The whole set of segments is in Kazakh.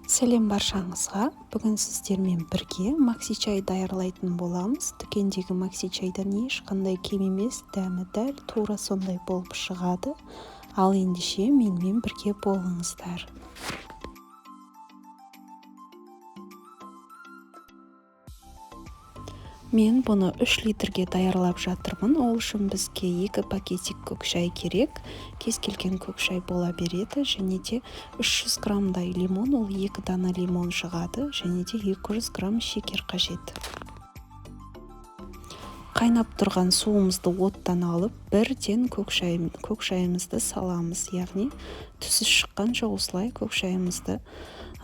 Сәлем баршаңызға. Бүгін сіздермен бірге макси чай даярлайтын боламыз. Дүкендегі макси чайдан ешқандай кем емес, дәмі дәл тура сондай болып шығады. Ал ендеше менімен бірге болыңыздар. Мен бұны 3 литрге даярлап жатырмын. Ол үшін бізге 2 пакетик көк шай керек. Кез келген көк шай бола береді. Және де 300 граммдай лимон, ол 2 дана лимон шығады. Және де 200 грамм шекер қажет. Қайнап тұрған суымызды оттан алып, бірден көк шайымызды саламыз. Яғни түсі шыққанша осылай көк шайымызды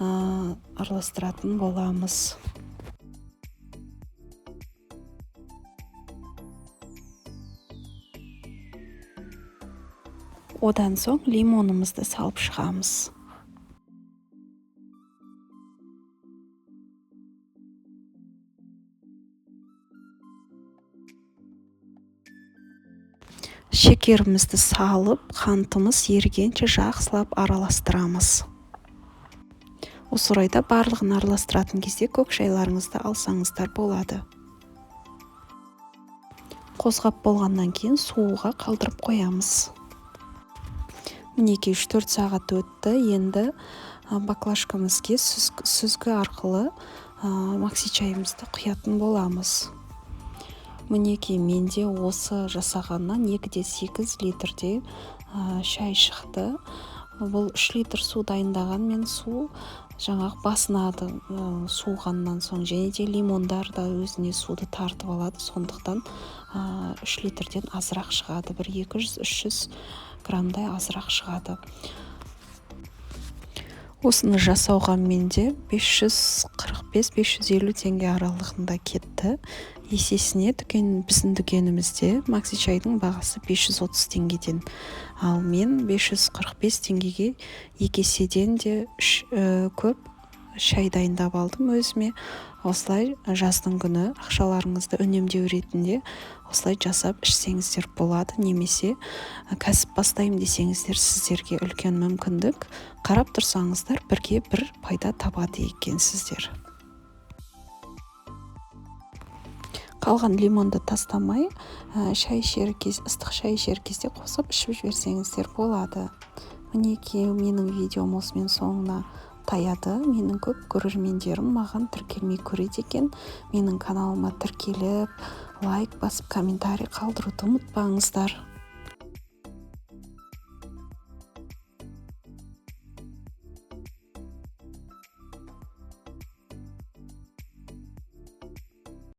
араластыратын боламыз. Одан соң лимонымызды салып шығамыз. Шекерімізді салып, қантымыз ерігенше жақсылап араластырамыз. Осы орайда барлығын араластыратын кезде көк шайларыңызды алсаңыздар болады. Қозғап болғаннан кейін суға қалдырып қоямыз. Мінекей 3-4 сағат өтті. Енді баклажкамызге сүзгі арқылы макси чайымызды құятын боламыз. Мінекей менде осы жасағаннан 2,8 литрдей шай шықты. Бұл 3 литр су дайындаған мен су жаңағы басынады суығаннан соң, және де лимондар да өзіне суды тартып алады, сондықтан 3 литрден азырақ шығады, бір 200-300 граммдай азырақ шығады. Осыны жасауға менде 545-550 теңге аралығында кетті. Есесіне біздің дүкенімізде макси чайдың бағасы 530 теңгеден. Ал мен 545 теңгеге екі еседен де көп шай дайындап алдым өзіме. Осылай жаздың күні ақшаларыңызды үнемдеу ретінде осылай жасап ішсеңіздер болады, немесе кәсіп бастаймын десеңіздер сіздерге үлкен мүмкіндік. Қарап тұрсаңыздар бірге бір пайда табады екенсіздер. Қалған лимонды тастамай, ыстық шай ішер кезде қосып ішіп жіберсеңіздер болады. Мінекей менің видеом осымен соңына таяды. Менің көп көрермендерім маған тіркелмей көреді екен. Менің каналыма тіркеліп, лайк басып, комментарий қалдыруды ұмытпаңыздар.